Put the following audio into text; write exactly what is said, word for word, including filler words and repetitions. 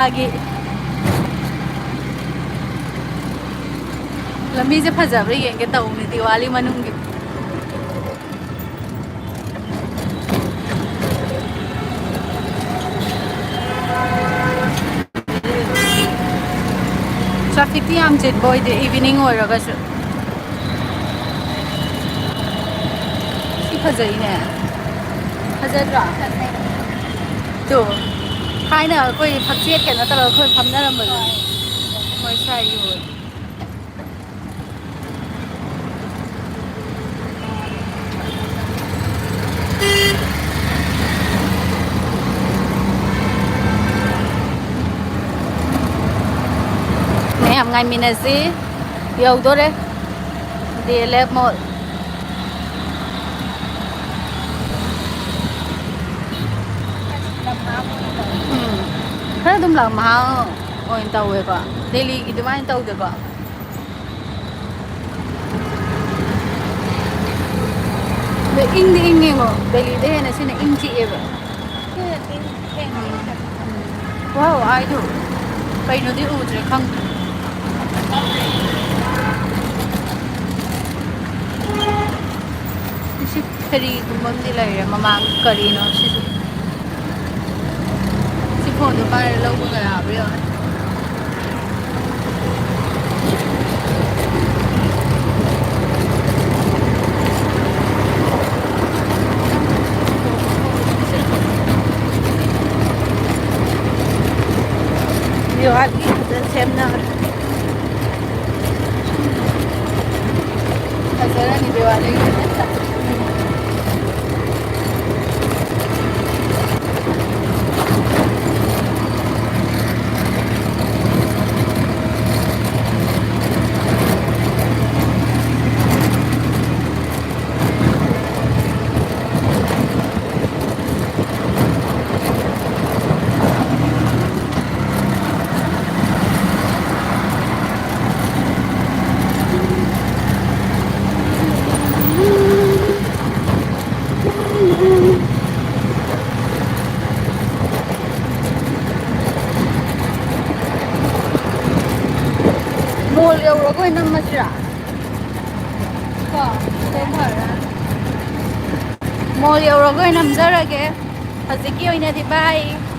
ꯃꯥꯒꯤ ꯂꯝꯕꯤꯁꯦ ꯐꯖꯕ꯭ꯔꯥ ꯌꯦꯡꯒꯦ ꯇꯧꯕꯅꯦ ꯗꯤꯋꯥꯂꯤ ꯃꯅꯨꯡꯒꯤ꯫ ꯇ꯭ꯔꯥꯐꯤꯛꯇꯤ ꯌꯥꯝ ꯆꯤꯟꯕ ꯑꯣꯏꯗꯦ, ꯏꯚꯤꯅꯤꯡ ꯑꯣꯏꯔꯒꯁꯨ꯫ ꯁꯤ ꯐꯖꯩꯅꯦ꯫ ꯐꯖꯗ꯭ꯔꯣ? ꯇꯣ, ꯊꯥꯏꯅ ꯑꯩꯈꯣꯏ ꯐꯛꯆꯦꯠ ꯀꯩꯅꯣ ꯇꯧꯔꯒ ꯑꯩꯈꯣꯏ ꯐꯝꯅꯔꯝꯕꯗꯣ꯫ ꯍꯣꯏ꯫ ꯃꯣꯏ ꯁ꯭ꯋꯥꯏꯒꯤ ꯑꯣꯏ꯫ ꯃꯌꯥꯝ ꯉꯥꯏꯃꯤꯟꯅꯁꯤ꯫ ꯌꯧꯗꯣꯔꯦ꯫ ꯗꯤ ꯑꯦꯜ ꯑꯦꯐ ꯃꯣꯜ꯫ ꯎꯝ꯫ ꯈꯔ ꯑꯗꯨꯝ ꯂꯝꯍꯥꯡ ꯑꯣꯏꯅ ꯇꯧꯋꯦꯀꯣ꯫ ꯗꯦꯜꯂꯤꯒꯤ ꯑꯗꯨꯃꯥꯏꯅ ꯇꯧꯗꯦꯀꯣ꯫ ꯑꯗꯣ ꯏꯪꯗꯤ ꯏꯪꯉꯦꯉꯣ꯫ ꯗꯦꯜꯂꯤꯗ ꯍꯦꯟꯅ ꯁꯤꯅ ꯏꯪ ꯆꯤꯛꯑꯦꯕ꯫ ꯋꯥꯎ, ꯑꯩꯗꯣ ꯀꯩꯅꯣꯗꯤ ꯎꯗ꯭ꯔꯦ, ꯈꯪꯗ꯭ꯔꯦ꯫ ꯁꯤ ꯐꯦꯔꯤꯒꯨꯝꯕ ꯑꯃꯗꯤ ꯂꯩꯔꯦ ꯃꯃꯥꯡ꯫ ꯀꯔꯤꯅꯣ ꯁꯤꯁꯨ? ꯁꯤ ꯐꯣꯟꯗꯣ ꯄꯥꯏꯔ ꯂꯧꯕꯒ ꯌꯥꯕ꯭ꯔꯥ ꯌꯦꯡꯉꯣ꯫ ꯗꯤꯋꯥꯂꯤ ꯐꯖꯅ ꯁꯦꯝꯅꯈ꯭ꯔꯦ꯫ ꯐꯖꯔꯅꯤ ꯗꯤꯋꯥꯂꯤꯒꯤ ꯅꯠꯇ꯭ꯔꯥ? ꯃꯣꯜ ꯌꯧꯔꯒ ꯑꯣꯏꯅ ꯅꯝꯃꯁꯤꯔꯥ? ꯀꯣ? ꯁꯤꯗ ꯐꯔꯦ꯫ ꯃꯣꯜ ꯌꯧꯔꯒ ꯑꯣꯏꯅ ꯅꯝꯖꯔꯒꯦ꯫ ꯍꯧꯖꯤꯛꯀꯤ ꯑꯣꯏꯅꯗꯤ bye꯫